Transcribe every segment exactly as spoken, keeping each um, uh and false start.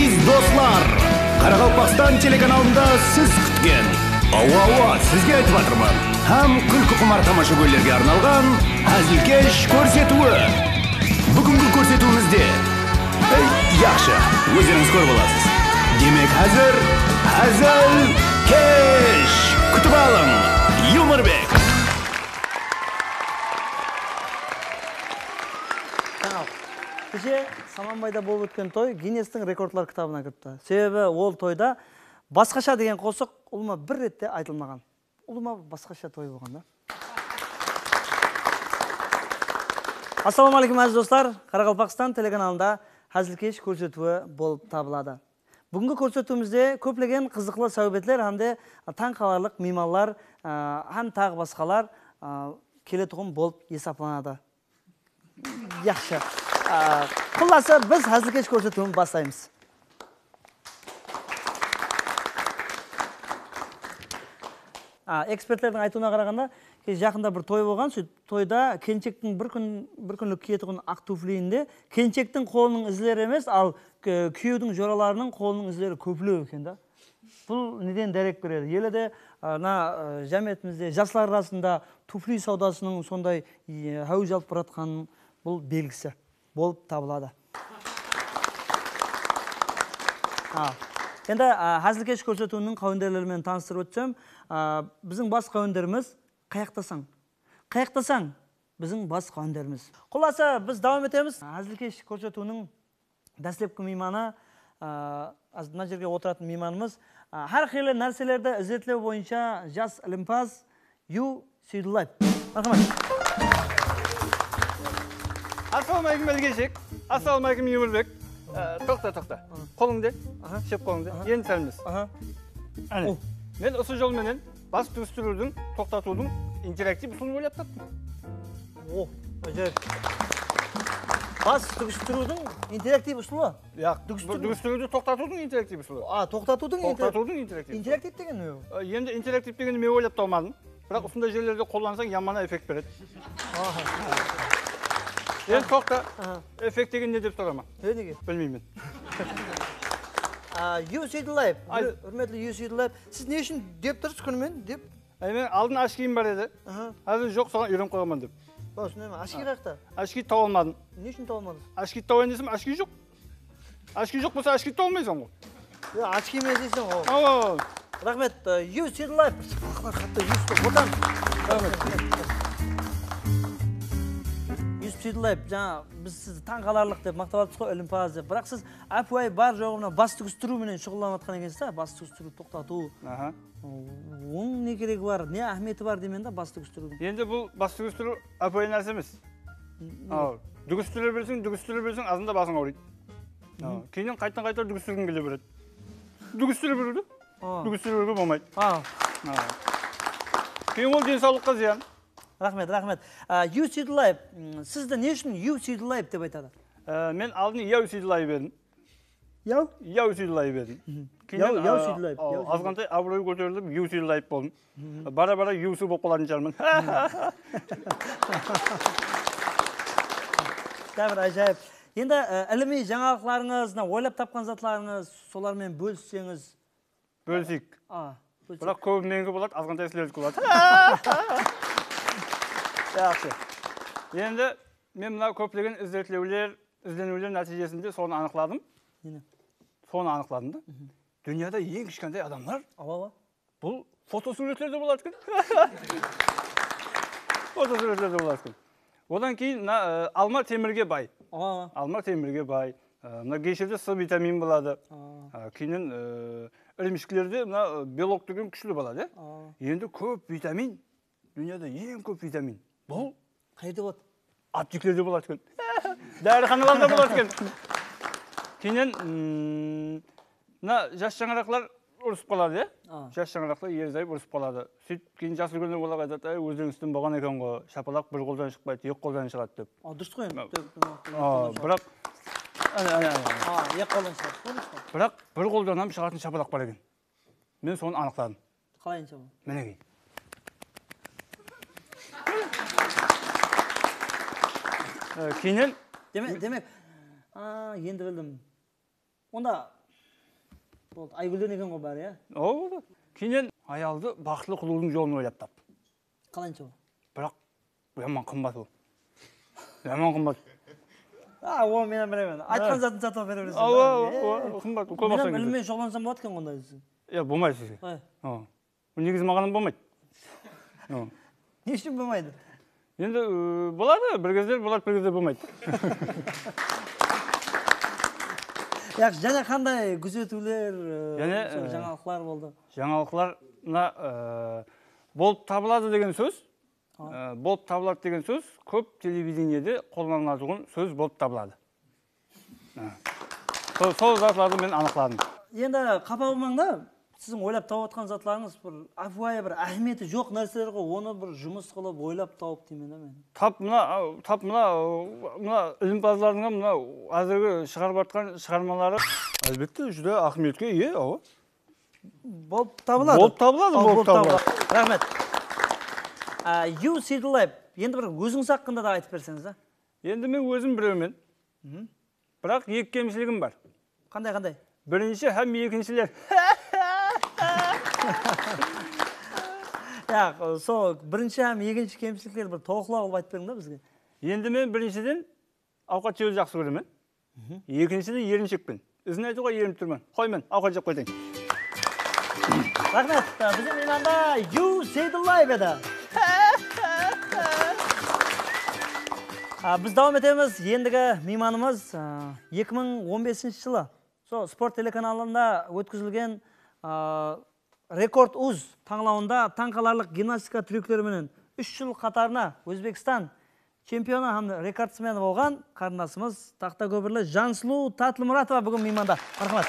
Aziz doslar, Qaraqalpaqstan telekanalında siz kútken, awa, awa, sizge aytıp atırman, hám kúlkiqumar tamashagóylerge arnalǵan házilkesh kórsetiwi. Búgingi kórsetiwimizde, ey, yaqshı, ózlerińiz kórip alasız. Demek, házir házilkesh! Kútip alıń, Yumorbek! Keshe Samanbayda bolıp ótken toy Ginnestiń rekordlar kitabına kiripti. Sebebi ol toyda Basqasha degen qosıq ulıwma bir rette aytılmaǵan. Ulıwma basqasha toy bolǵan da. Assalawma áleykum, áziz doslar. Qaraqalpaqstan telekanalında házilkesh kórsetiwi bolıp tabıladı. Búgingi kórsetiwimizde kóplegen qızıqlı sáwbetler hám de tań qalarlıq miymanlar, a, hám taǵı basqalar, a, keletuǵın bolıp esaplanadı. Yaqshı. A, qullası, biz házilkesh kórsetiwin baslaymız. A, ekspertlerdiń aytıwına qaraǵanda, ke-, jaqında bir toy bolǵan, sóytip toyda kelinshektiń bir kún, bir kúnlik kiyetuǵın aq tufliyinde kelinshektiń qolınıń izleri emes, al, e, kúyewdiń joralarınıń qolınıń izleri kóplew eken da. Bul neden dárek beredi? Ele de, a, mına, a, jámiyetimizde jaslar arasında tufli sawdasınıń sonday, e, háwij alıp baratqanın bul belgisi bolıp tabıladı. A, endi, a, házilkesh kórsetiwiniń qáwenderleri menen tanıstırıp ótsem, a, biziń bas qáwenderimiz Qayaqtasań. Qayaqtasań, biziń bas qáwenderimiz. Qullası, biz dawam etemiz. Házilkesh kórsetiwiniń dáslepki miymanı, a, az-, mına jerge otıratın miymanımız, a, hár qıylı nárselerdi izertlew boyınsha jas ilimpaz Yu Seydullaev. Marhamat. Assalawma áleykum, Elgeshek. Assalawma áleykum, Yumorbek. E, toqta, toqta. Qolıńdı. Aha. Shep qolıńdı. Aha. Endi sálmez. Aha. Áne. Oh. Men usı jol menen bas túgistiriwdiń, toqtatıwdıń interaktiv usılın oylap taptım. Oh, ájayıp. Bas túgistiriwdiń interaktiv usılı? Yaq, túgistiriw. Túgistiriwdi toqtatıwdıń interaktiv usılı. A, toqtatıwdıń inter-, toqtatıwdıń interaktiv usılı. Interaktiv degen ne ol? E, endi interaktiv degende men oylap tappadım. Biraq usınday jerlerde qollansań, yamana effekt beredi. Aha. Endi toqta, aha, effekt degen ne dep soraman? E, nege? Bilmeymen. A, Yu Seydullaev, ay, húr-, húrmetli Yu Seydullaev, siz ne ushın dep turıpsız kúnimen dep? Ay, men aldın ashkiyim bar edi. Aha. Házir joq, soǵan úyrenip qoyaman dep. Ba, usınday ma? Ashkiy qayaqta? Ashkiy tawa almadım. Ne ushın tawa almadıńız? Ashkiy tawayın desem, ashkiy joq. Ashkiy joq bolsa, ashkiy tawa almaysań ǵoy. Yoq, ashkiy emes deyseń ǵoy. Awa. Raxmet, e, Yu Seydullaev. Qattı Yusuf, otan. Raxmet. Yusuf Seydullaev, jańa biz sizdi tań qalarlıq dep maqtap atırmız ǵoy, ilimpaz dep. Biraq siz ápiwayı bar joǵı mına bas túgistiriw menen shuǵıllanıp atqan ekensiz da, bas túgistiriw, toqtatıw. Aha. Onıń ne keregi bar, ne áhmiyeti bar deymen da, bas túgistiriwdiń. Endi bul bas túgistiriw ápiwayı nárse emes. Nege? Awa. Dúgistire berseń, dúgistire berseń, azanda basıń awırıydı. Awa. Keyinnen qaytadan qayta dúgistirgiń kele beredi. Dúgistire beriwdi. Awa. Dúgistire beriwge bolmaydı. Awa. Awa. Keyin ol densawlıqqa zıyan. Raxmet, raxmet. A, Yu Seydullaev, m, sizdi ne ushın Yu Seydullaev dep aytadı? A, men aldın Yaw Seydullaev edim. Yaw? Yaw Seydullaev edim. Keyin, yaw, yaw a, Seydullaev, a, yaw Seydullaev. Azǵantay abıroy kóterilip, Yu Seydullaev boldım. Bára-bára Yusi bolıp qalatın shıǵarman. Jábir, ájayıp. Endi, e, ilimiy jańalıqlarıńız, mına, oylap tapqan zatlarıńız, solar menen bólisseńiz. Bóliseyik. A, bóliseyik. Biraq kóbi meniki boladı, azǵantay sizlerdiki boladı. Jaqsı. Endi men mına kóplegen izertlewler, izleniwler nátiyjesinde sonı anıqladım. Neni? Sonı anıqladım da. Dúnyada eń kishkentay adamlar. Awa, awa. Bul fotosúwretlerde boladı eken. Fotosúwretlerde boladı eken. Odan keyin mına, e, alma temirge bay. Awa, awa. Alma temirge bay. E, mına geysherde C vitamin boladı. Awa. E, keyin, e, irimshiklerde mına, e, belok degen kúshli boladı, ya. Awa. Endi kóp vitamin, dúnyada eń kóp vitamin. Bul qayerde boladı? Apteklerde boladı eken. Dárixanalarda boladı eken. Keyin, mm, mına jas shańaraqlar urısıp qaladı, ya? A. Jas shańaraqlar erzaǵıp urısıp qaladı. Sóytip keyin jas úlkenler olarǵa aytadı, "Áy, ózlerińiz ústin bolǵan eken ǵoy, shapalaq bir qoldan shıqpaydı, eki qoldan shıǵadı", dep. A, durıs ǵoy endi. A, biraq, áne, áne, áne. A, eki qoldan shıǵadı. Biraq bir qoldan hám shıǵatın shapalaq bar eken. Men sonı anıqladım. Qalayınsha bul? Minekey. E, keyin. Demek, demek, a, endi bildim. Onda Boldı. Aygúlden eken ǵoy bári, ya? Awa, boldı. Keyin ayaldı baxıtlı qılıwdıń jolın oylap tap. Qalayınsha ol? Biraq, yaman qımbat ol. Yaman qımbat. A, o, men bilemen. Aytqan zatın satıp bere beresiz. Awa, awa, awa, qımbat. Men hám ilim menen shuǵıllansam boladı eken onday deseń. Ya, bolmaydı sizge. Awa. Negizi maǵan hám bolmaydı. Ne ushın bolmaydı? Endi, ı, boladı, bir gezler boladı, bir gezler bolmaydı. Yaqshı, jáne qanday gúzetiwler, ı, jáne, ı, jańalıqlar boldı? Jańalıqlar, mına, ı, bolıp tabıladı degen sóz. Aa. Ee, bolıp tabıladı degen sóz kóp televideniede qollanılatuǵın sóz bolıp tabıladı. Ee, sol, sol zatlardı men anıqladım. Endi qapa bolmań da, siziń oylap tawıp atqan zatlarıńız bir ápiwayı bir áhmiyeti joq nárseler ǵoy, onı bir jumıs qılıp oylap tawıp deymen da men. Tap mına, tap mına, mına ilimpazlardıń hám mına házirgi shıǵarıp atqan shıǵarmaları, álbette, júdá áhmiyetke iye, awa. Bolıp tabıladı. Bolıp tabıladı, bolıp tabıladı. Raxmet. A, You See the Light. Endi bir ózińiz haqqında da aytıp berseńiz da. Endi men ózim biremen. Biraq eki kemshiligim bar. Qanday, qanday? Birinshi hám ekinshiler. Ya, sol birinshi hám ekinshi kemshiliklerdi bir tolıqlaw qılıp aytıp beriń da bizge. Endi men birinshiden awqat jewdi jaqsı kóremen. Ekinshiden erinshekpen. Izin aytıwǵa erinip turman. Qoy, men awqat jep qaytayın. Raxmet. Biziń miymanda You See the Light edi. A, biz dawam etemiz. Endigi miymanımız, a, eki mıń on besinshi jılı sol Sport telekanalında ótkizilgen, a, Rekord uz tańlawında tań qalarlıq gimnastika tryukleri menen úsh jıl qatarına Ózbekstan chempionı hám rekordsmeni bolǵan qarındasımız, taxta kópirli Jansulıw Tatlımuratova búgin miymanda. Marhamat.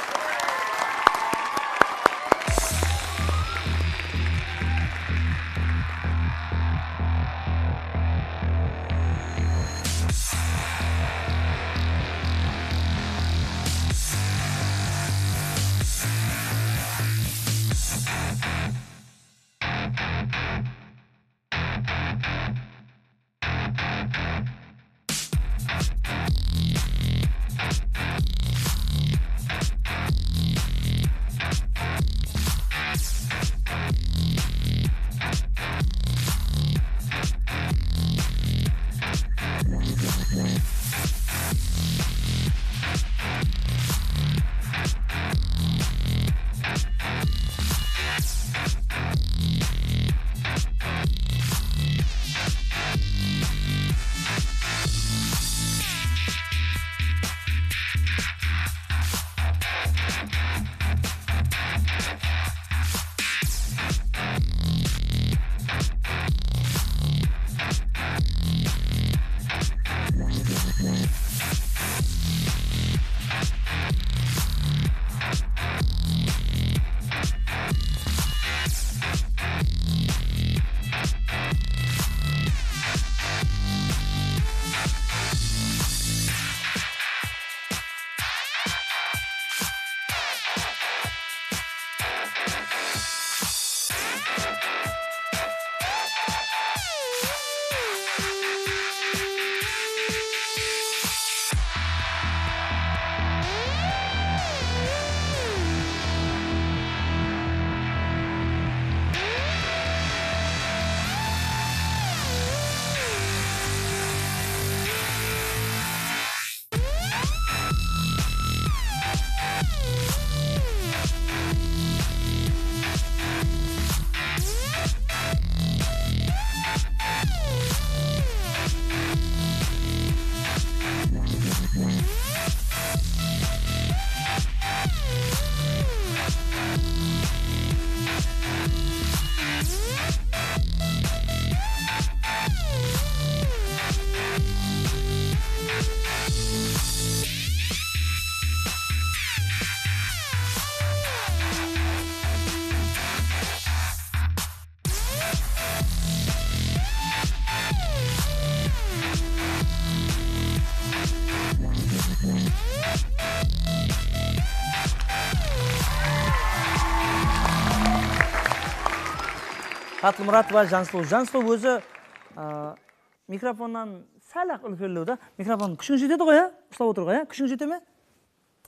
Tatlımuratova Jansulıw. Jansulıw ózi, a, mikrofonnan sál-aq úlkenlew da. Mikrofon kúshiń jetedi ǵoy, ya? Uslap otır ǵoy, ya? Kúshiń jete me?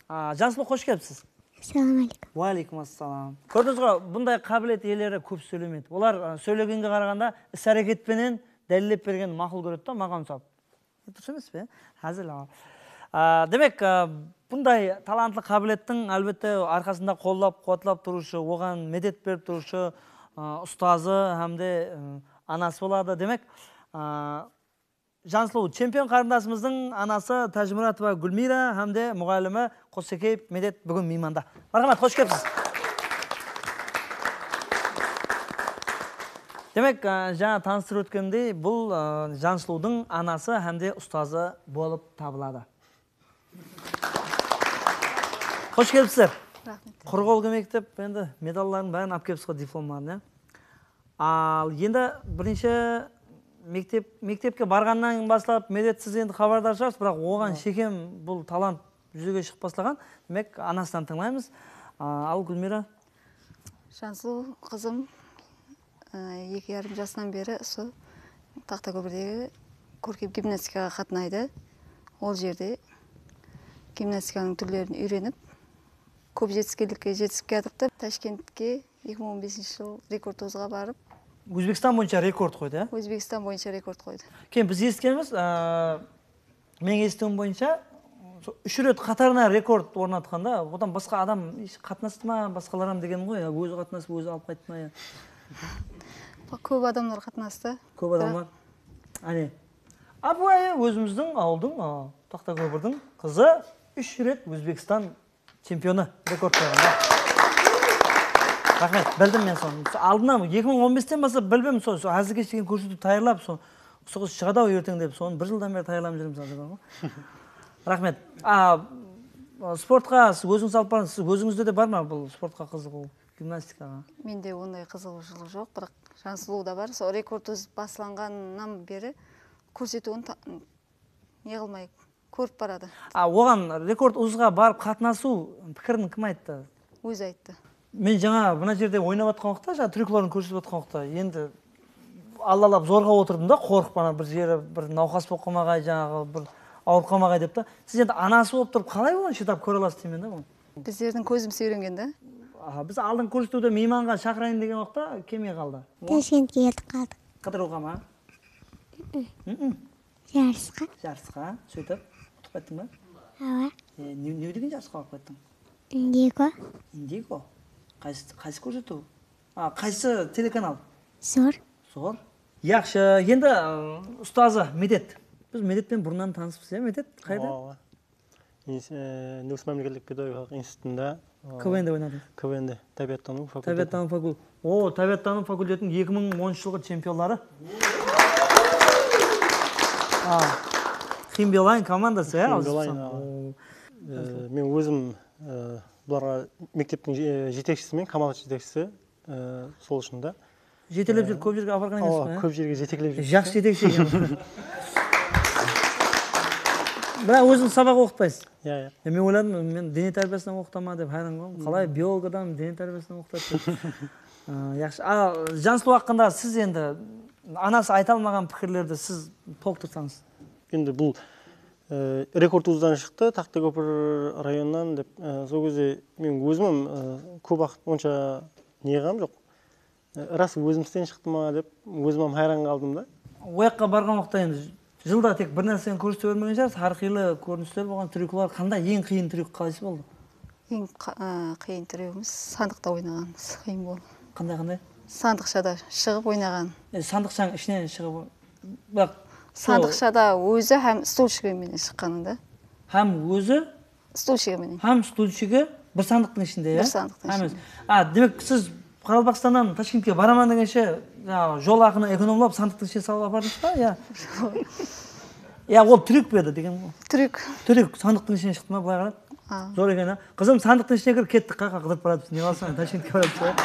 A, Jansulıw, xosh kelipsiz. Assalawma aleykum. Wa aleykum assalam. Kórdińiz ǵoy, bunday qábilet iyeleri kóp sóylemeydi. Olar, ı, sóylegenge qaraǵanda is-háreket penen dálillep bergen maqul kóredi da, maǵan usap. Durıs emes pe? Házil awa. A, demek, a, bunday talantlı qábilettiń, álbette, arqasında qollap-quwatlap turıwshı, oǵan medet berip turıwshı, a, ustazı hám de, ı, anası boladı. Demek, a, Jansuluw chempion qarındasımızdıń anası Tájimuratova Gúlmiyra hám de muǵallimi Qossekeev Medet búgin miymanda. Marhamat, xosh kelipsiz. Demek, a, jańa tanıstırıp ótkenimdey, bul, a, Jansuluwdıń anası hám de ustazı bolıp tabıladı. Xosh kelipsizler. Raxmet. Qurı qol kelmeyik dep, endi medalların bárin alıp kelipsiz ǵoy, diplomların, ya. Al, endi birinshi mektep, mektepke barǵannan baslap, Medet, siz endi xabardar shıǵarsız, biraq oǵan shekem bul talant júzege shıǵıp baslaǵan. Demek, anasınan tıńlaymız. A, al, Gúlmiyra. Jansuluw qızım, e, eki yarım jasınan beri usı Taxtakópirdegi kórkem gimnastikaǵa qatnaydı. Ol jerde gimnastikanıń túrlerin úyrenip, kóp jetiskenlikke jetisip kiyatırıptı. Tashkentke eki mıń on besinshi jıl rekord ozǵa barıp. Ózbekstan boyınsha rekord qoydı, ya? Ózbekstan boyınsha rekord qoydı. Keyin biz esitkenbiz, a, Meniń esitiwim boyınsha, sol úsh ret qatarına rekord ornatqan da, odan basqa adam hesh qatnastı ma, basqalar ham degenim ǵoy, ya, ózi qatnasıp, ózi alıp qayttı ma, ya? Kóp adamlar qatnastı. Kóp adamlar. Áne. Ápiwayı ózimizdiń awıldıń, a, Taxtakópirdiń qızı úsh ret Ózbekstan Chempionı, rekord qoyǵan da. Raxmet, bildim men sonı. Aldınnan eki mıń on besten baslap bildim, sol, sol házilkesh degen kórsetiw tayarlap, sol usı qız shıǵadı-aw erteń dep, sonı bir jıldan beri tayarlanıp júrmiz, házir bar ǵoy. Raxmet. A, sportqa siz ózińiz alıp barıńız, siz ózińizde de bar ma bul sportqa qızıǵıw, gimnastikaǵa? Mende onday qızıǵıwshılıq joq, biraq Jansuluwda bar. Sol rekord ózip baslanǵannan beri kórsetiwin ta-, ne qılmay kórip baradı. A, oǵan rekord uzǵa barıp qatnasıw pikiriń kim ayttı? Ózi ayttı. Men jańa mına jerde oynap atqan waqıtta, jańa tryukların kórsetip atqan waqıtta, endi allalap zorǵa otırdım da, qorqıp, ana bir jeri bir nawqas bolıp qalmaǵay, jańaǵı bir awırıp qalmaǵay dep ta. Siz endi anası bolıp turıp qalay onı shıdap kóre alasız deymen da bunı. Bizlerdiń kózimiz úyrengen da. Aha, biz aldın kórsetiwde miymanǵa shaqırayın degen waqıtta kelmey qaldı. Tashkentke ketip qaldıq. Qıdırıwǵa ma? Mm-mm. Jarısqa. Jarısqa, sóytip, utıp qayttıń ba? Awa. E, ne, ne degen jarısqa barıp qayttıń? Indigo. Indigo? Qaysı, qaysı kórsetiw? A, qaysı telekanal? Zor. Zor. Yaqshı, endi, ı, ustazı Medet. Biz Medet penen burınnan tanıspız, ya, Medet? Qayda? Awa, awa. Ins-, e, Nókis mámleketlik pedagogikalıq institutında, e, K V N de oynadıńız. K V N de, tábiyattanıw fakulteti. Tábiyattanıw fakul-, o, tábiyattanıw fakultetiniń eki mıń onınshı jılǵı chempionları. A, Ximbeline komandası, ya? Ximbeline, awa. O. E, men ózim, e, bularǵa mekteptiń je-, jetekshisimen, kamalat jetekshisi. E, sol ushın da. Jetelep júrip, kóp jerge aparǵan emes pa, ya? Kóp jerge jeteklep júrip. Jaqsı jetekshi eken. Biraq ózińiz sabaq oqıtpaysız. Ya, ya. E, men oyladım, men dene tárbiyasınan oqıta ma dep hayran qaldım. Qalay biolog adam dene tárbiyasınan oqıtadı dep. A, yaqshı. A, Jansuluw haqqında siz endi anası ayta almaǵan pikirlerdi siz tolqtırsańız. Endi bul, e, rekord uzdan shıqtı, Taxtakópir rayonınan dep, e, sol gezde men ózim, e, kóp waqıt onsha ne qılǵanım joq. E, ras ózimizden shıqtı ma dep, ózim hám hayran qaldım da. O jaqqa barǵan waqıtta endi jılda tek bir nárseni kórsete bermegen shıǵarsız, hár qıylı kórinisler bolǵan, tryuklar. Qanday eń qıyın tryuk qaysı boldı? Eń qa-, ı, qıyın tryugımız sandıqta oynaǵanımız qıyın boldı. Qanday, qanday? Sandıqshada shıǵıp oynaǵan. E, sandıqshanıń ishinen shıǵıp, biraq sol sandıqshada ózi hám stulshigi menen shıqqanında. Hám ózi Stulshigi menen. Hám stulshigi bir sandıqtıń ishinde, ya? Bir sandıqtıń ishinde. A, demek, siz Qaraqalpaqstannan Tashkentke baraman degenshe, jańaǵı, jol haqını ekonomlap, sandıqtıń ishine salып apardıńız ba? Ya. Ya, ol tryuk pe edi degen ǵoy? Tryuk. Tryuk, sandıqtıń ishinen shıqtı ma, bılay qarap? A. Zor eken, a? Qızım, sandıqtıń ishine kir, kettik, qaqa qıdırıp baratırmız, ne qılasań, Tashkentke baratırmız, ya?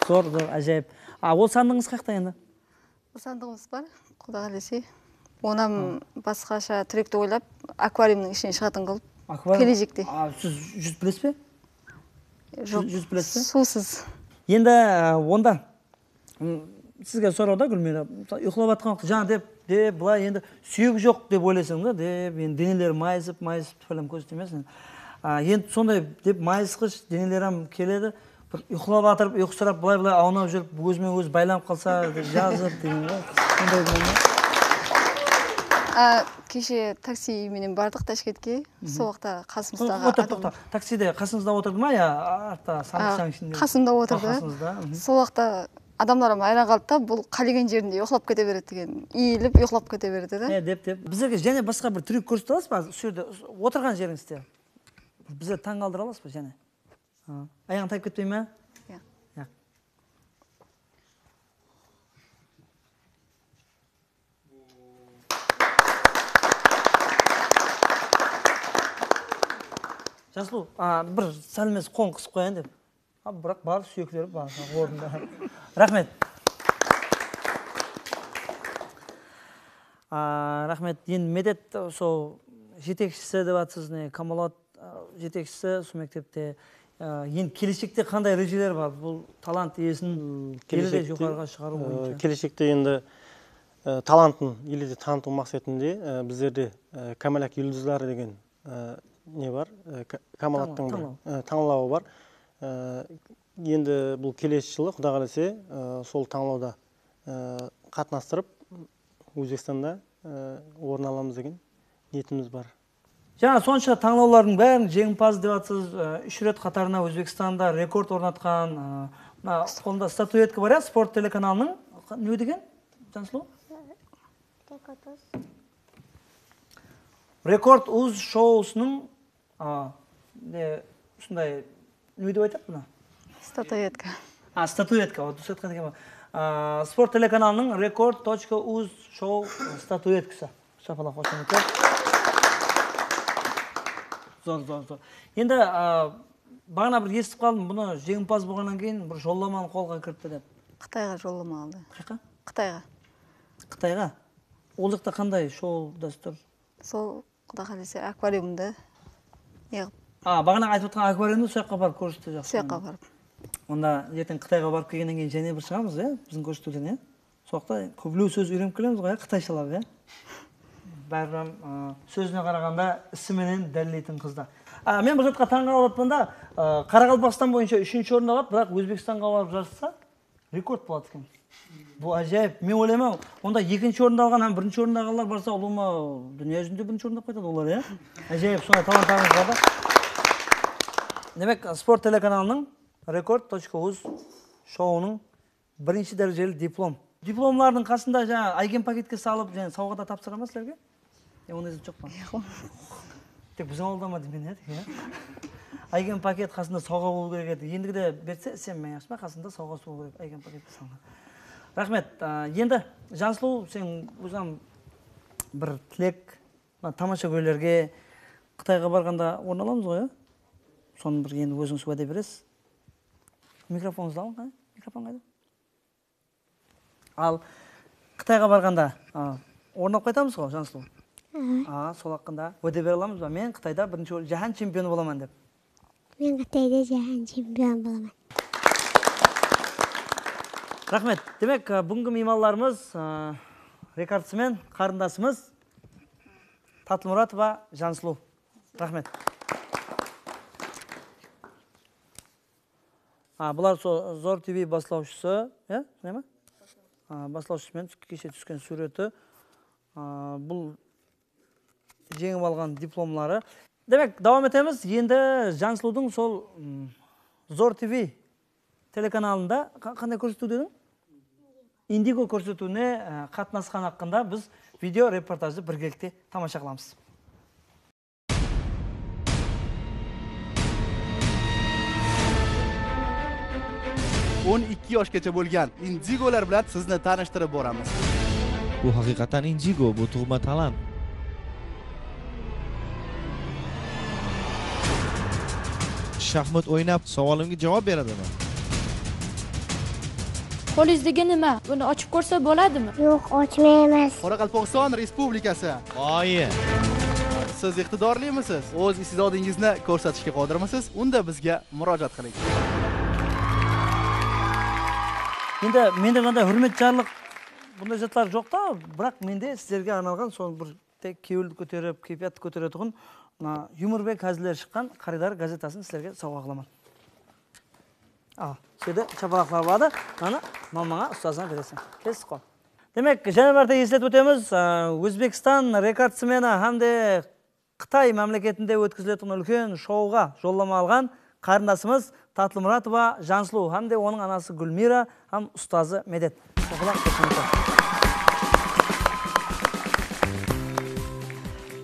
Zor, zor, ájayıp. A, ol sandıǵıńız qayaqta endi? Sandıǵımız bar, Quda qálese. Onam basqasha trekti oylap, akvariumnıń ishinen shıǵatın qılıp, keleshekte. A, siz júzip bilesiz be? Joq, júzip bilesiz be? Suwsız. Endi, a, onda, m, sizge soraw da, Gúlmiyra. Uyqılap atqan waqıtta, jańa dep, dep, bılay endi súyegi joq dep oylaysań da, dep, endi deneleri mayısıp, mayısıp, falan kórsetemeseń. A, endi sonday dep mayısqısh deneler hám keledi. Bir uyqılap atırıp, uyqısırap, bılay-bılay awnap júrip, ózi menen ózi baylanıp qalsa, dep jazıp, degen ǵoy. Sonday degen ǵoy. A, keshe taksi menen bardıq Tashkentke. Sol waqıtta qasımızdaǵı Oqta, toqta. Takside qasıńızda otırdı ma, ya artta sandıqshań ishinde? Qasımda otırdı. Qasıńızda. Sol waqıtta adamlar hám hayran qaldı da, bul qálegen jerinde uyqılap kete beredi degen. Iyilip uyqılap kete beredi da. E, dep, dep. Bizlerge jáne basqa bir trik kórsetip alasız ba? Usı jerde otırǵan jerińizde. Bizlerdi tań qaldıra alasız ba jáne? Ayaǵıń tayıp ketpey me? Yaq. Yaq. Jaslıw, a, bir sálmesi qolın qısıp qoyayın dep. A, biraq bar súyekleri bar ornında. Raxmet. A, raxmet. Endi Medet, sol jetekshisi dep atırsız, ne, Kamalot, a, jetekshisi, sol mektepte. A, endi keleshekte qanday rejeler bar? Bul talant iyesin ele de joqarıǵa shıǵarıw boyınsha. Keleshekte endi, e, talantın ele de tanıtıw maqsetinde, e, bizlerde, e, Kamalak yuldızları degen, e, ne bar? E, Ka-, Kamalattıń bir, e, tańlawı bar. E, endi bul kelesi jılı, Quda qálese, e, sol tańlawda, e, qatnastırıp, Ózbekstanda, e, orın alamız degen niyetimiz bar. Jańa sonsha tańlawlardıń bárin jeńimpazı dep atırsız, e, úsh ret qatarına Ózbekstanda rekord ornatqan, e, mına qolında statuetka bar, ya, Sport telekanalınıń, ne degen, Jansuluw? Rekord uz shouısınıń, a, ne, usınday, ne dep aytadı bunı? Statuetka. A, statuetka, вот, durıs aytqan ekenmen. A, Sport telekanalınıń rekord tochka uz shou statuetkası. Shapalaq, xoshametler. Zor, zor, zor. Endi, a, baǵana bir esitip qaldım, bunı jeńimpaz bolǵannan keyin bir jollamanı qolǵa kiripti dep. Qıtayǵa jollama aldı. Qayaqqa? Qıtayǵa. Qıtayǵa. Ol jaqta qanday shou dástúr? Sol, Quda qálese, akvariumda ne qılıp. A, baǵana aytıp atırǵan akvariumda sol jaqqa barıp kórsetti, jaqsı. Sol jaqqa barıp. Onda erteń Qıtayǵa barıp kelgennen keyin jáne bir shıǵamız, ya, biziń kórsetudeni, ya. Sol waqıtta kóplep sóz úyrenip kelemiz ǵoy, ya, qıtayshalardı, ya. Báribir hám, a, sózine qaraǵanda isi menen dálilleytin qızda. A, men bir zatqa tań qalıp atırman da, a, Qaraqalpaqstan boyınsha úshinshi orındı aladı, biraq Ózbekstanǵa barıp jarıssa, rekord boladı eken. Bul ájayıp. Men oylayman, onda ekinshi orındı alǵan hám birinshi orındı alǵanlar barsa, ulıwma dúnya júzinde birinshi orındı alıp qaytadı olar, ya? Ájayıp, sonday talantlarımız bar da. Demek, Sport telekanalınıń Rekord tochka uz shouınıń birinshi dárejeli diplom. Diplomlardıń qasında jańa Aygen paketke salıp, jáne sawǵa da tapsıra ma sizlerge? Ya, onday zat joq pa? Tek biziń awılda ma deymen, ya, tek, ya. Aygen paket qasında sawǵa bolıw kerek edi. Endigide berse, isenmen, yaqshı ma? Qasında sawǵası bolıw kerek, Aygen paketke salınǵan. Raxmet. A, endi, Jansuluw, sen óziń bir tilek, mına tamashagóylerge Qıtayǵa barǵanda orın alamız ǵoy, ya? Sonı bir endi ózińiz wáde beresiz. Mikrofonıńızdı alıń, qáne? Mikrofon qayda? Al, Qıtayǵa barǵanda, a, orın alıp qaytamız ǵo, Jansuluw? A, sol haqqında wáde bere alamız ba? Men Qıtayda birinshi ol-, jáhán chempionı bolaman dep. Men Qıtayda jáhán chempionı bolaman. Raxmet. Demek, a, búgingi miymanlarımız, a, rekordsimen qarındasımız Tatlımuratova Jansuluw. Raxmet. A, bular so-, Zor TV baslawshısı, ya, ne ma? A, baslawshısı menen keshe túsken súwreti. A, bul jeńip alǵan diplomları. Demek, dawam etemiz. Endi Jansuluwdıń sol, mm, Zor TV telekanalında qa-, qanday kórsetiw dediń? Indigo kórsetiwine, e, qatnasqanı haqqında biz video reportajdı birgelikte tamasha qılamız. O'n ikki yoshgacha bo'lgan indigolar bilan sizni tanishtirib boramiz. Bu haqiqatan indigo, bu tug'ma talant. Shaxmat o'ynab, savolimga javob beradilar. Qo'lizdagi nima? Buni ochib ko'rsa bo'ladimi? Yo'q, ochmaymiz. Qoraqalpog'iston Respublikasi. G'oya. Siz iqtidorlimisiz? O'z iste'dodingizni ko'rsatishga qodirmisiz? Unda bizga murojaat qiling. Endi menda mınday húrmet jarlıq Bunday zatlar joq ta, biraq mende sizlerge arnalǵan, sol bir tek kewildi kóterip, keypiyattı kóteretuǵın mına Yumorbek háziller shıqqan Qarıydar gazetasın sizlerge sawǵa qılaman. Al, usı jerde shapalaqlar boladı. Mınanı mamańa, ustazıńa bereseń. Keldik ǵoy. Demek, jáne márte esletip ótemiz, á, Ózbekstan rekordsmeni hám de Qıtay mámleketinde ótkeziletuǵın úlken shouǵa jollama alǵan qarındasımız Tatlımuratova Jansuluw hám de onıń anası Gúlmira hám ustazı Medet. Shapalaq, qoshametler.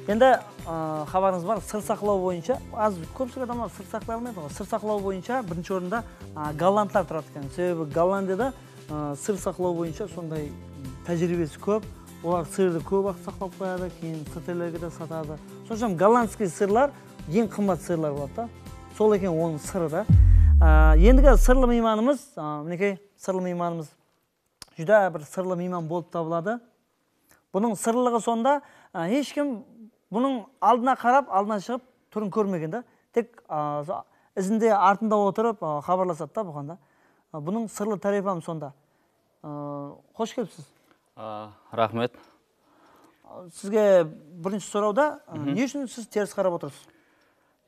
Endi, ı, xabarıńız bar, sır saqlaw boyınsha, az, kópshilik adamlar sır saqlay almaydı ǵoy. Sır saqlaw boyınsha birinshi orında, ı, gollandlar turadı eken. Sebebi Gollandiyada, ı, sır saqlaw boyınsha sonday, ı, tájiriybesi kóp. Olar sırdı kóp waqıt saqlap qoyadı, keyin sırt ellerge de satadı. Sonıń ushın gollandskiy sırlar eń qımbat sırlar boladı da. Sol eken onıń sırı da. Á, endigi sırlı miymanımız, á, minekey, sırlı miymanımız júdá bir sırlı miyman bolıp tabıladı. Bunıń sırlılıǵı sonda, á, hesh kim bunıń aldına qarap, aldına shıǵıp túrin kórmegen da. Tek, á, so-, izinde, artında otırıp, á, xabarlasadı da buǵan da. Á, bunıń sırlı tárepam sonda. Á, xosh kelipsiz. A, raxmet. Sizge birinshi sorawda, ne ushın siz teris qarap otırsız?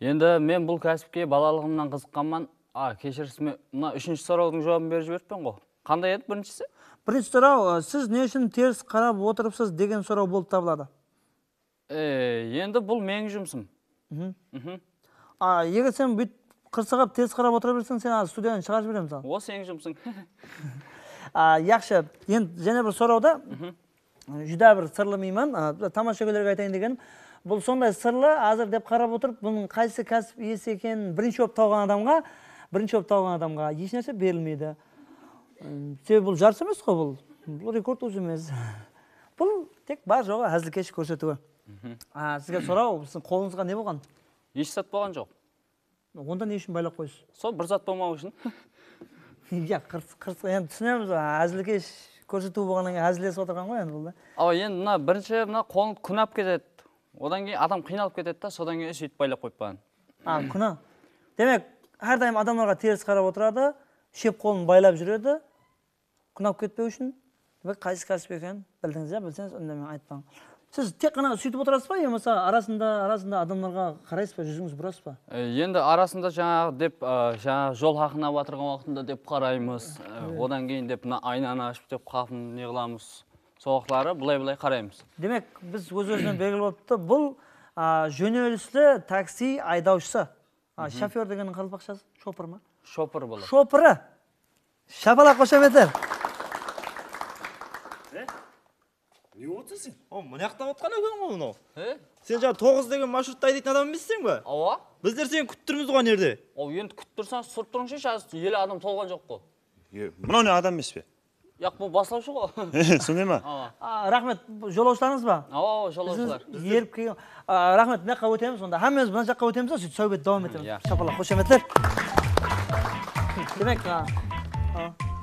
Endi men bul kásipke balalıǵımnan qızıqqanman. A, keshirisiz, men mına úshinshi sorawdıń juwabın berip jiberippen ǵo. Qanday edi birinshisi? Birinshi soraw, siz ne ushın teris qarap otırıpsız degen soraw bolıp tabıladı. E, endi bul meniń jumısım. A, eger sen búytip qırsıǵıp teris qarap otıra berseń, sen házir studiyadan shıǵarıp jiberemiz al. O, seniń jumısıń. A, yaqshı. Endi jáne bir sorawda, júdá bir sırlı miyman, a, tamashagóylerge aytayın degenim. Bul sonday sırlı, házir dep qarap otırıp, bunıń qaysı kásip iyesi ekenin birinshi bolıp tawǵan adamǵa, birinshi bolıp tawǵan adamǵa hesh nárse berilmeydi. Sebebi bul jarıs emes ǵo bul. Bul rekord uzi emes. Bul tek bar joǵı házilkesh kórsetiwi. A, sizge soraw, siziń qolıńızǵa ne bolǵan? Hesh zat bolǵan joq. Onda ne ushın baylap qoysız? Sol bir zat bolmaw ushın. Ya, qırs, qırs, endi túsinemiz, házilkesh kórsetiw bolǵannan keyin házillesip otırǵan ǵoy endi bul da. Awa, endi mına birinshi mına qolın kún alıp ketedi. Odan keyin adam qıynalıp ketedi da, sodan keyin sóytip baylap qoyıp qoyǵan. A, kúna. Demek, hár dayım adamlarǵa teris qarap otıradı, shep qolın baylap júredi. Kúnap ketpew ushın, demek, qaysı kásip ekenin bildińiz ya, bilseńiz, úndemey aytpań. Siz tek ǵana súytip otırasız ba, yamasa arasında, arasında adamlarǵa qaraysız ba, júzińizdi burasız ba? E, endi arasında jańaǵı dep, e, jańaǵı jol haqın alıp atırǵan waqtında dep qaraymız. E, odan keyin dep mına aynanı ashıp dep qapını ne qılamız. Sol waqıtları bılay-bılay qaraymız. Demek, biz óz-ózinen belgili bolıptı. Bul, a, jónelisli taksi aydawshısı. A, shofyor degenniń qaraqalpaqshası shopır ma? Shopır boladı. Shopırı. Shapalaq, xoshametler. Ne bolıp atırsań sen? O, mına jaqta otırǵan eken ǵoy mınaw. He? Sen jańa toǵız degen marshrutta aydaytın adam emesseń be? Awa. Bizler seni kútip turmız ǵoy mına jerde. O, endi kútip tursań, surıp turıńshı, házir ele adam tolǵan joq ǵo. E, mınaw ne, adam emes pe? Yaq, bul baslawshı ǵo. Sonday ma? Awa. A, raxmet, jolawshılarıńız ba? Awa, awa, jolawshılar. Erip kelgen. A, raxmet, mına jaqqa ótemiz onda. Hámmemiz mına jaqqa ótemiz da, sóytip sáwbet dawam etemiz. Ya. Shapalaq, xoshametler. Demek, a, a,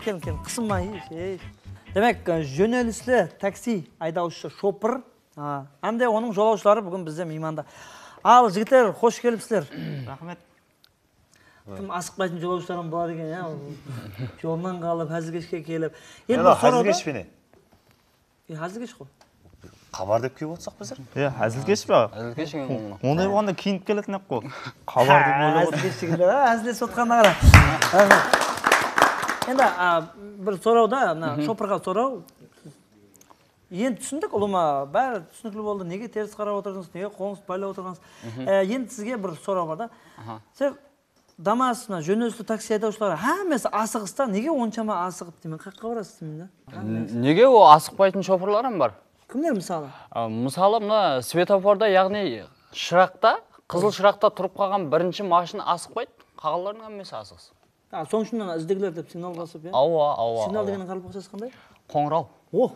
keliń, keliń, qısınbay, ey, ey. Demek, a, jónelisli taksi aydawshısı shopır, a, hám de onıń jolawshıları búgin bizde miymanda. Al, jigitler, xosh kelipsizler. Raxmet. Kim asıqpaytın jolawshılar hám boladı eken, ya. Joldan qalıp, házilkeshke kelip. Endi bir sorawda házilkesh pe ne? E, házilkesh ǵo. Xabar dep kelip otırsaq bizler. E, házilkesh pa? Házilkesh eken ǵo mına. Onday bolǵanda kiyinip keletin aq ǵo. Xabar dep oylap otır. Házilkesh jigitler, a, házillesip otqanına qara. Endi, a, bir sorawda, mına, shopırǵa soraw. Endi túsindik, ulıwma, bári túsinikli boldı. Nege teris qarap otırdıńız, nege qolıńızdı baylap otırǵansız? E, endi sizge bir soraw bar da. Siz damas, mına, jónelisli taksi aydawshıları hámmesi asıǵısta, nege onshama asıǵıp, deymen, qayaqqa barasız, deymen da. Hámmesi. Nege, o asıqpaytın shopırlar hám bar. Kimler, mısalı? A, mısalı, mına svetoforda, yaǵnıy shıraqta, qızıl shıraqta turıp qalǵan birinshi mashina asıqpaydı, qalǵanlarınıń hámmesi asıǵıs. A, sonıń ushın izdegiler dep signal basıp, ya? Awa, awa. Signal degenniń qaraqalpaqshası qanday? Qońıraw. Oh.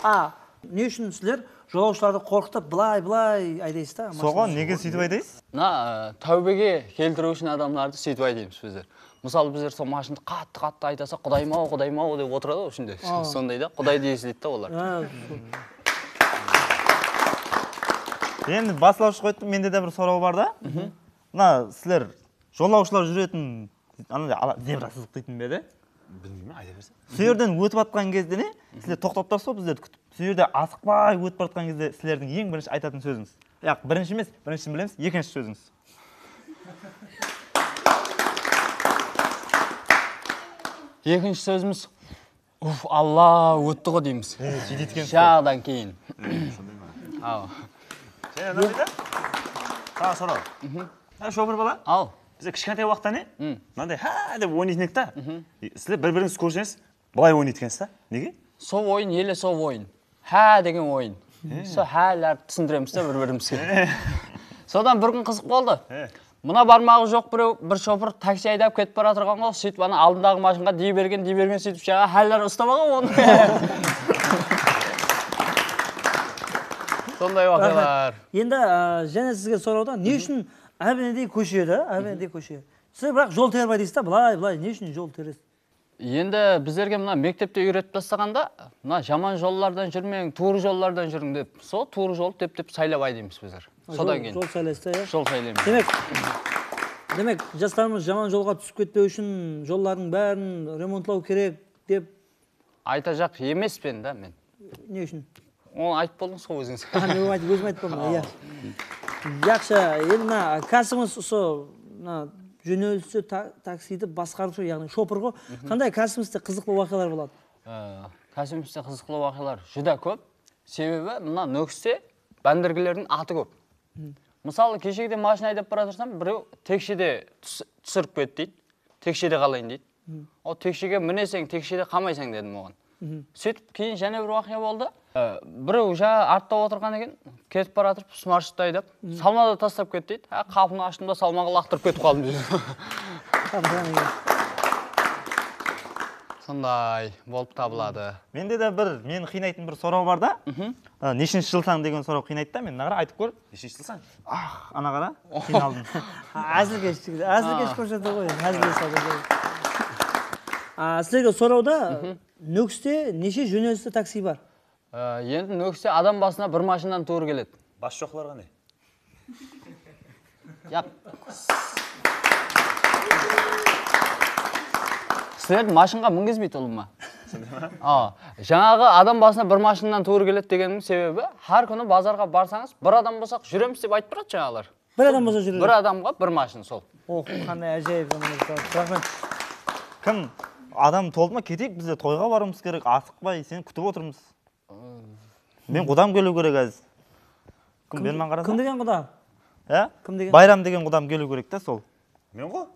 A, ne ushın sizler jolawshılardı qorqıtıp, bılay, bılay aydaysız da? Soǵan nege sóytip aydaysız? Mına, e, táwbege keltiriw ushın adamlardı sóytip aydaymız bizler. Mısalı, bizler sol mashindı qattı-qattı aydasaq, Qudayım-aw, Qudayım-aw dep otıradı ǵo ishinde. Sonday da, Qudaydı esleydi da olar. Endi baslawshı qoydı, mende de bir soraw bar da. Mına sizler jolawshılar júretin, ananday ala-, zebra sızıq deytin be edi? Bilmeymen, ayta bersin. Sol jerden ótip atqan gezde ne? Sizler toqtap turasız ǵoy bizlerdi kútip. Sol jerde asıqpay ótip baratqan gezde sizlerdiń eń birinshi aytatın sózińiz. Yaq, birinshi emes, birinshishin bilemiz, ekinshi sózińiz. Ekinshi sózimiz, uf, Alla, ótti ǵo deymiz. Sóytken Jaǵdan keyin. Aw. Sen ne deydi? Taǵı soraw. Ha, shopır bala. Aw. Bizler kishkentay waqıtta ne? Mınanday ha dep oynaytın edik ta. Sizler bir-birińizdi kórseńiz, bılay oynaydı ekensiz da. Nege? Sol oyın, ele sol oyın. Há degen oyın. Sol hálerdi túsindiremiz da bir-birimizge. Sodan bir kún qızıq boldı. Mına barmaǵı joq birew, bir shopır taksi aydap ketip baratırǵan ǵoy, sóytip ana aldındaǵı mashinǵa dey bergen, dey bergen, sóytip jańa háller ustap alǵan onı. Sonday waqıyalar. Endi, a, jáne sizge sorawda, ne ushın ábenedey kóshe da, ábenedey kóshe? Siz biraq jol terbaydıyız da, bılay, bılay, ne ushın jol teresiz? Endi bizlerge mına mektepte úyretip taslaǵanda, mına jaman jollardan júrmeń, tuwrı jollardan júriń dep, sol tuwrı joldı dep, dep saylap aydaymız bizler. Sodan keyin. Jol saylaysız da, ya? Jol saylaymız. Demek, demek, jaslarımız jaman jolǵa túsip ketpew ushın jollardıń bárin remontlaw kerek dep. Aytajaq emespen da men. Ne ushın? Onı aytıp boldıńız ǵoy ózińiz. Ha, men aytıp, ózim aytıp boldım, iya. Yaqshı, endi mına kásibimiz usı, mına jónelisi ta-, taksiydi basqarıwshı, yaǵnıy shopır ǵoy. Qanday kásibińizde qızıqlı waqıyalar boladı? Á, kásibińizde qızıqlı waqıyalar júdá kóp. Sebebi mına Nókiste bándirgilerdiń atı kóp. Mısalı, keshegide mashina aydap baratırsań, birew tekshede tús-, túsirip ket deydi. Tekshede qalayın deydi. O tekshege mineseń, tekshede qalmaysań dedim oǵan. Sóytip keyin jáne bir waqıya boldı. Á, birew jańa artta otırǵan eken, ketip baratırıp, usı marshrutta aydap, salmada taslap ket deydi. Há, qapını ashtım da, salmaǵa laqtırıp ketip qaldım deydi. Sonday bolıp tabıladı. Mende de bir, meni qıynaytın bir soraw bar da. Á, neshinshi jılsań degen soraw qıynaydı da, men mına qara aytıp kór. Neshinshi jılsań? Ah, ana qara, qıynaldım. Házilkesh, házilkesh kórsetedi ǵoy, házilkesh. A, sizlerge sorawda, Nókiste neshe jónelisti taksi bar? Á, endi Nókiste adam basına bir mashinadan tuwrı keledi. Bas joqlarǵa ne? Yaq. Sizlerdi mashinǵa mingizbeydi ulıwma. A, jańaǵı adam basına bir mashinadan tuwrı keledi degenimniń sebebi, hár kúni bazarǵa barsańız, bir adam bolsaq júremiz dep aytıp turadı jańaǵılar. Bir adam bolsa júredi. Bir adamǵa bir mashina sol. Oh, qanday ájayıp zaman. Raxmet. Kim? Adam toldı ma? Keteyik, bizde toyǵa barıwımız kerek, asıqpay, seni kútip otırmız. Men qudam keliw kerek házir. Kim, berman qarasa? Kim degen quda? Há? Kim degen? Bayram degen qudam keliw kerek ta sol. Men ǵo.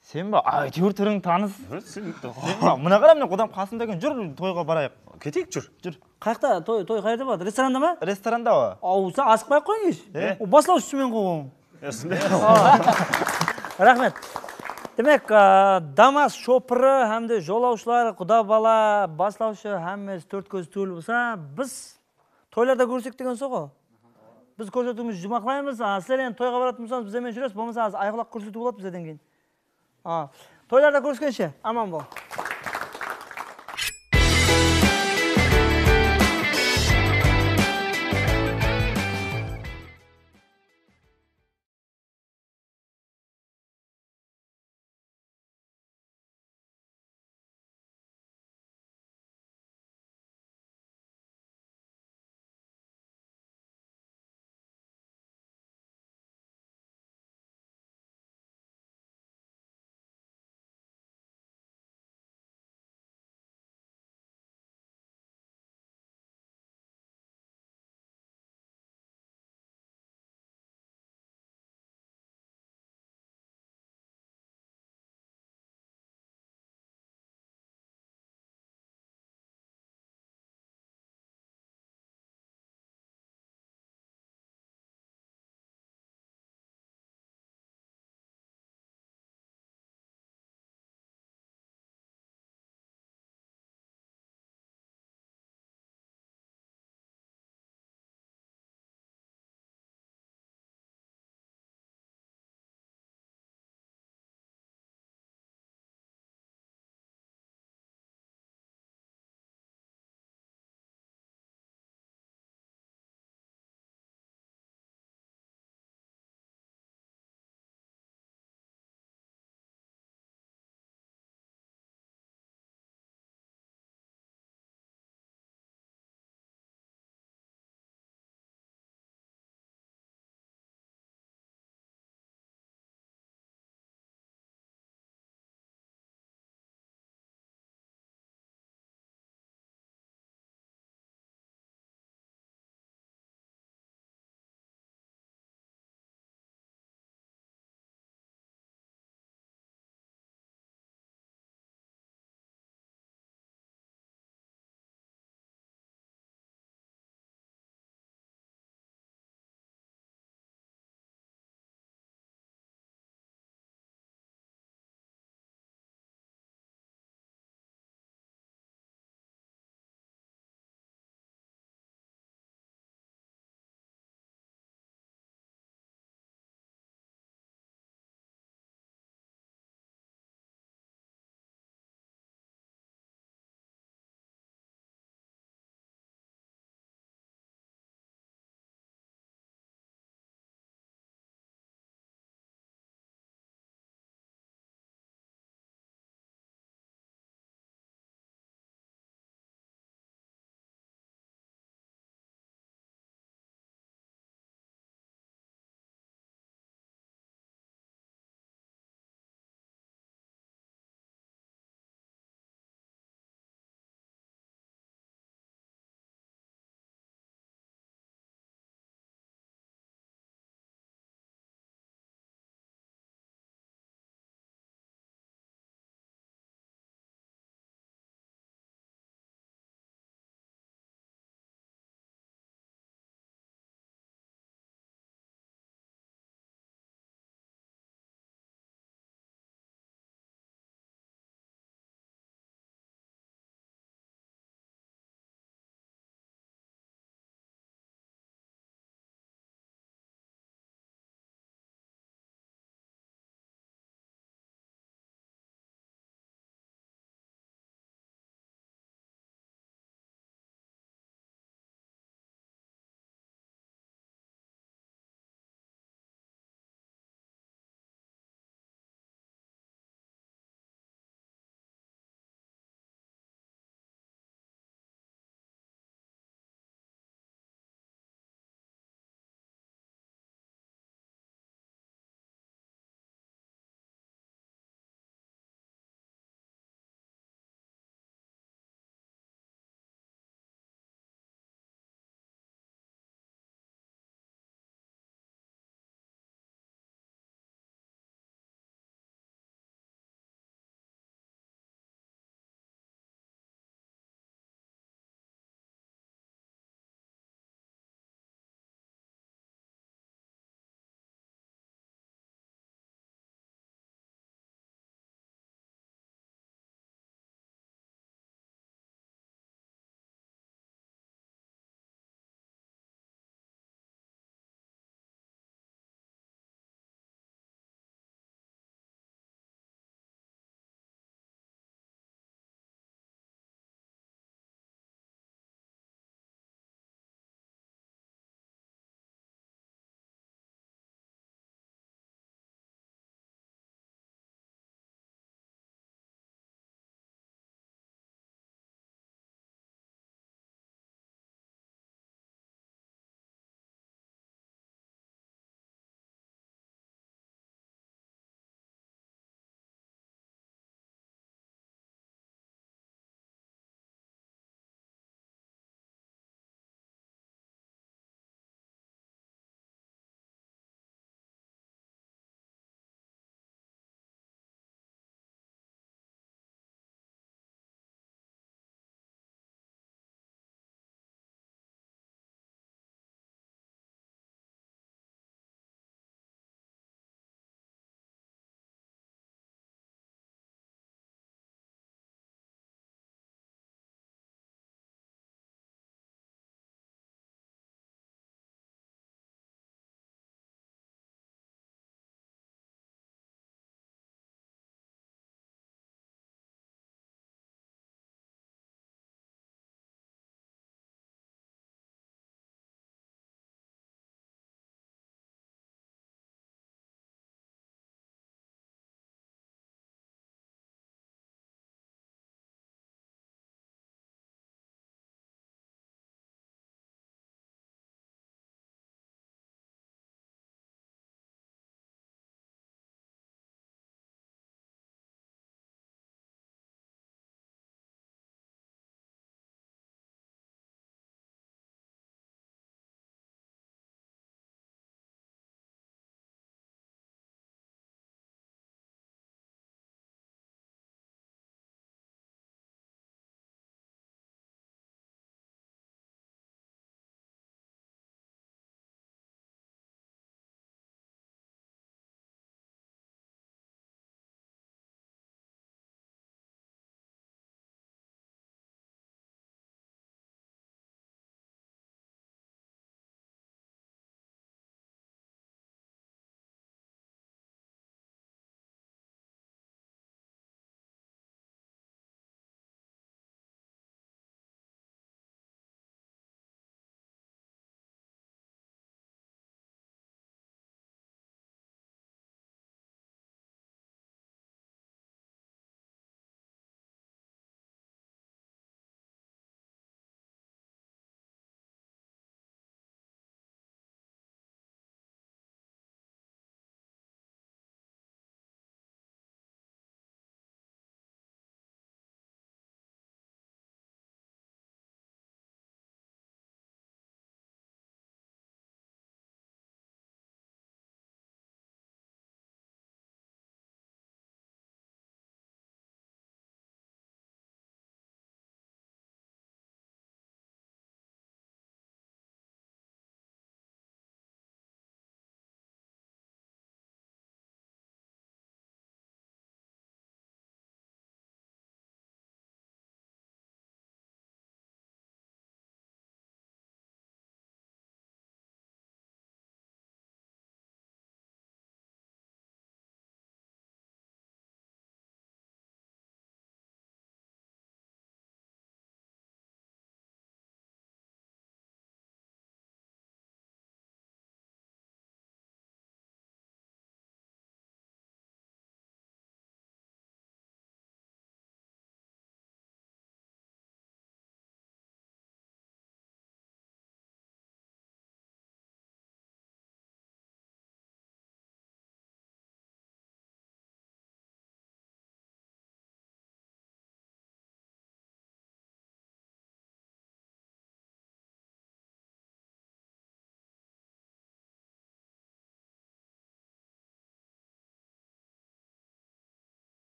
Sen ba? Áytewir túriń tanıs. Sen ba? Mına qara, mine qudam qasımda eken. Júr, toyǵa barayıq. Keteyik, júr. Júr. Qayaqta toy, toy qayerde boladı? Restoranda ma? Restoranda o. Aw, sen asıqpay-aq qoyıńız. E? O baslawshı men ǵo. Raxmet. Demek, a, Damas shopırı hám de jolawshılar, quda bala, baslawshı, hámmesi tórt kóz túwil bolsa, biz toylarda kórsek degen soǵo. Biz kórsetiwimizdi juwmaqlaymız. A, sizler endi toyǵa baratın bolsańız, bizler menen júresiz, bolmasa házir ayqulaq kórsetiw boladı bizlerden keyin. A, toylarda kóriskenshe, aman bol.